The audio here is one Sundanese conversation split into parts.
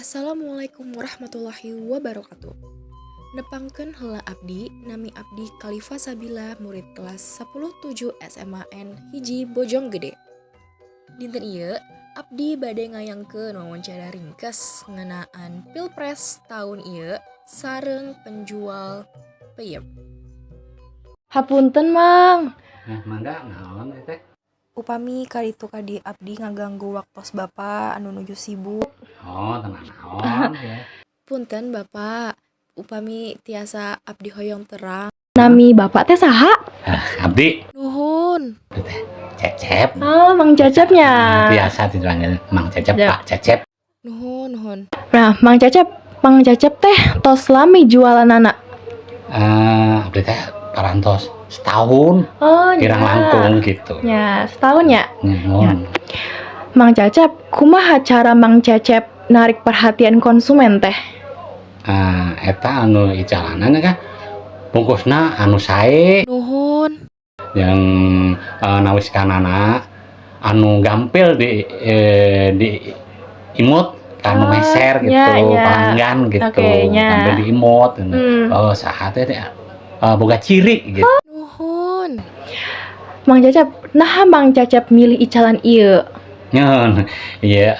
Assalamualaikum warahmatullahi wabarakatuh. Nepangkeun heula abdi, nami abdi Khalifa Sabila, murid kelas 107 SMAN 1 Bojonggede. Dinten ieu abdi bade ngayangkeun wawancara ringkes ngeunaan Pilpres taun ieu sareng penjual peuyeum. Hapunten, Mang. Nah, mangga, naon teh? Upami kaditu kadi abdi ngaganggu waktos Bapak anu nuju sibuk. Oh, tenang, naon ya. Punten, Bapak, upami tiasa abdi hoyong terang. Nami Bapak teh saha? Ah, abdi Nuhun. Teh Cecep. Oh, Mang Cecepnya. Biasa dipanggil Mang Cecep, Ya. Pak Cecep. Nuhun, nuhun. Nah, Mang Cecep, Mang Cecep teh tos lami jualanana? Eh, abdi teh parantos setahun Oh, kirang langkung gitu. Ya, setahun ya. Nuhun. Mang Cecep, kumaha cara Mang Cecep narik perhatian konsumen teh? Ah, eta anu icalanan kan bungkusna anu sae Nuhun. Yang nawiskanana anu gampil di imut kanu Oh, meser gitu, ya. pelanggan gitu, Oke, nya. gampil diimut gitu. Oh, saha teh teh boga ciri gitu. Nuhun. Mang Cecep, nah, Mang Cecep milih icalan ieu? Nyeun, iya,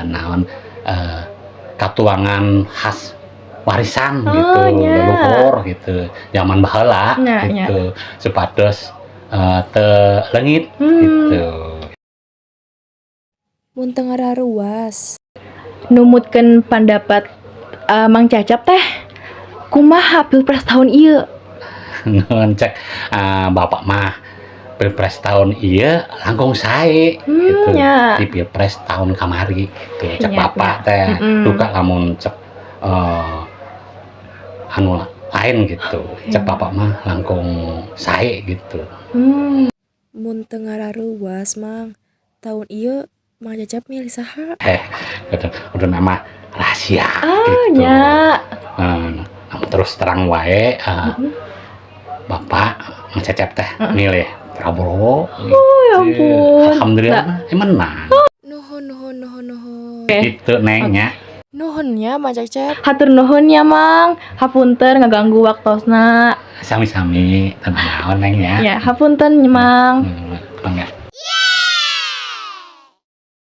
naon katuangan khas warisan Oh, gitu, nya. Leluhur gitu, zaman baheula Nya, nya. Gitu, supados teu leungit gitu. Mun teu ngararuas. Numutkeun pandapat Mang Cecep teh, kumaha Pilpres tahun ieu? Nuhun, cek Bapak mah Pilpres tahun ieu langkung sae gitu di Pilpres tahun kamari gitu, cek Bapak teh. Duka lamun cek anu lain gitu, cek Bapak mah langkung sae gitu. Mun teu ngararuas, Mang, taun ieu Mang Cecep milih saha? Gitu, udah nama rahasia Oh, gitu. Nya. Namun terus terang wae Bapak Mang Cecep teh milih Prabowo Oh, ya gitu. ampun. Alhamdulillah menang. Nuhun, nuhun, nuhun, nuhun. Gitu, Neng, nya. Nuhun nya, Mang Cecep. Hatur nuhun ya, Mang. Hapunten ngaganggu waktosna. Sami-sami, tenang naon, Neng, ya. Ya, hapunten, Mang. Mangga.